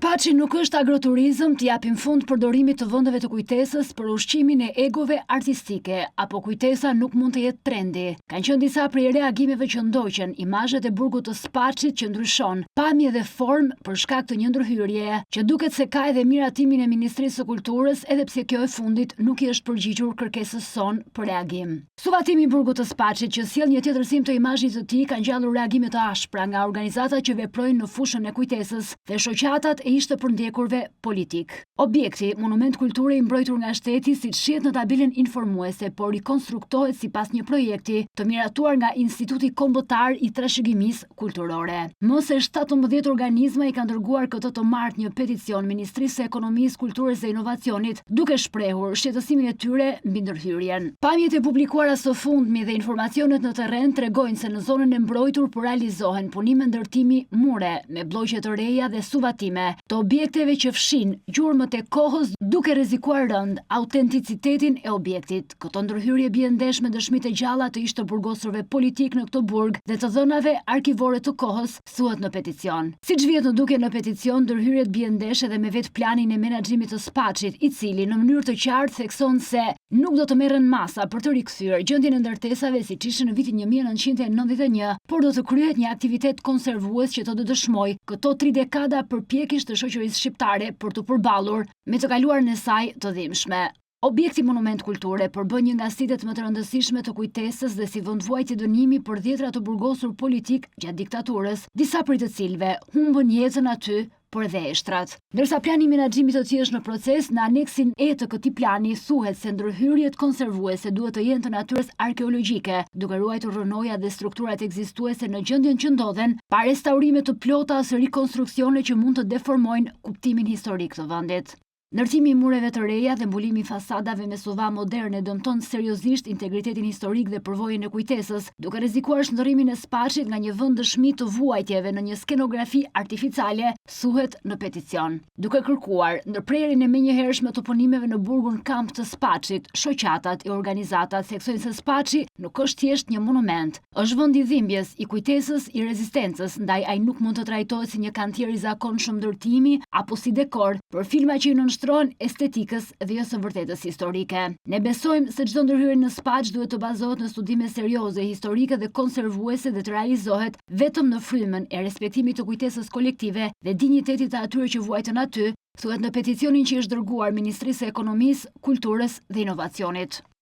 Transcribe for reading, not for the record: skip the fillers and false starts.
Spaçi nuk është agroturizëm, t'i japim fund përdorimit të vendeve të kujtesës për ushqimin e egove artistike, apo kujtesa nuk mund të jetë trendi. Kanë qenë disa prej reagimeve që ndoqën imazhet e burgut të Spaçit që ndryshon pamje dhe formë për shkak të një ndërhyrjeje, që duket se ka edhe miratimin e Ministrisë së Kulturës edhe pse kjo e fundit nuk i është përgjigjur kërkesës sonë për reagim. Suvatimi i burgut të Spaçit që sjell një tjetërsim të imazhit të tij ka ngjallur reagime të ashpra nga organizatat që veprojnë në fushën e kujtesës dhe shoqatat e ish të përndjekurve politikë. Objekti, monument kulture i mbrojtur nga shteti, siç shihet në tabelën informuese, po rikonstruktohet sipas një projekti të miratuar nga Instituti Kombëtar i Trashëgimisë Kulturore. Më se 17 organizma i kanë dërguar këtë të martë një peticion Ministrisë së Ekonomisë, Kulturës dhe Inovacionit, duke shprehur shqetësimin e tyre mbi ndërhyrjen. Pamjet e publikuara së fundmi dhe informacionet në terren tregojnë se në zonën e mbrojtur po realizohen punime ndërtimi mure me blloqe të reja dhe suvatime të objekteve që fshijnë gjurmët e kohës duke rrezikuar rëndë autenticitetin e objektit. Këto ndërhyrje bien ndesh me dëshmitë e gjalla të ish të burgosurve politikë në këtë burg dhe të dhënave arkivore të kohës, thuhet në peticion. Siç vihet në dukje në peticion, ndërhyrjet bien ndesh edhe me vetë planin e menaxhimit të Spaçit, i cili në mënyrë të qartë thekson se nuk do të merren masa për të rikthyer gjendjen e ndërtesave siç ishin në vitin 1991, por do të kryhet një aktivitet konservues që do të dëshmojë këto tri dekada përpjekjesh të shoqërisë shqiptare për t'u përballur me të kaluarën e saj të dhimbshme. Objekti monument kulture përbën një nga sitet më të rëndësishme të kujtesës dhe si vend vuajtje dënimi për dhjetra të burgosur politikë gjatë diktaturës, disa prej të cilëve humbën jetën aty, por edhe eshtrat. Ndërsa plani i menaxhimit të tij është në proces, në aneksin E të këtij plani thuhet se ndërhyrjet konservuese duhet të jenë të natyrës arkeologjike, duke ruajtur rrënojat dhe strukturat ekzistuese në gjendjen që ndodhen, pa restaurime të plota ose rikonstruksione që mund të deformojnë kuptimin historik të vendit. Ndërtimi i mureve të reja dhe mbulimi i fasadave me suva moderne dëmton seriozisht integritetin historik dhe përvojën e kujtesës, duke rrezikuar shndërrimin e Spaçit nga një vend dëshmi të vuajtjeve në një skenografi artificiale, thuhet në peticion. Duke kërkuar ndërprerjen e menjëhershme të punimeve në burgun kamp të Spaçit, shoqatat e organizatat theksojnë se Spaçi nuk është thjesht një monument, Është vend i dhimbjes, i kujtesës, i rezistencës, ndaj ai nuk mund të trajtohet si një kantier i zakonshëm ndërtimi apo si dekor për filma që i nënshtrohen estetikës dhe jo së vërtetës historike. Ne besojmë se çdo ndërhyrje në Spaç duhet të bazohet në studime serioze, historike dhe konservuese dhe të realizohet vetëm në frymën e respektimit të kujtesës kolektive dhe dinjitetit të atyre që vuajtën aty, thuhet në peticionin që i është dërguar Ministrisë së Ekonomisë, Kulturës dhe Inovacionit.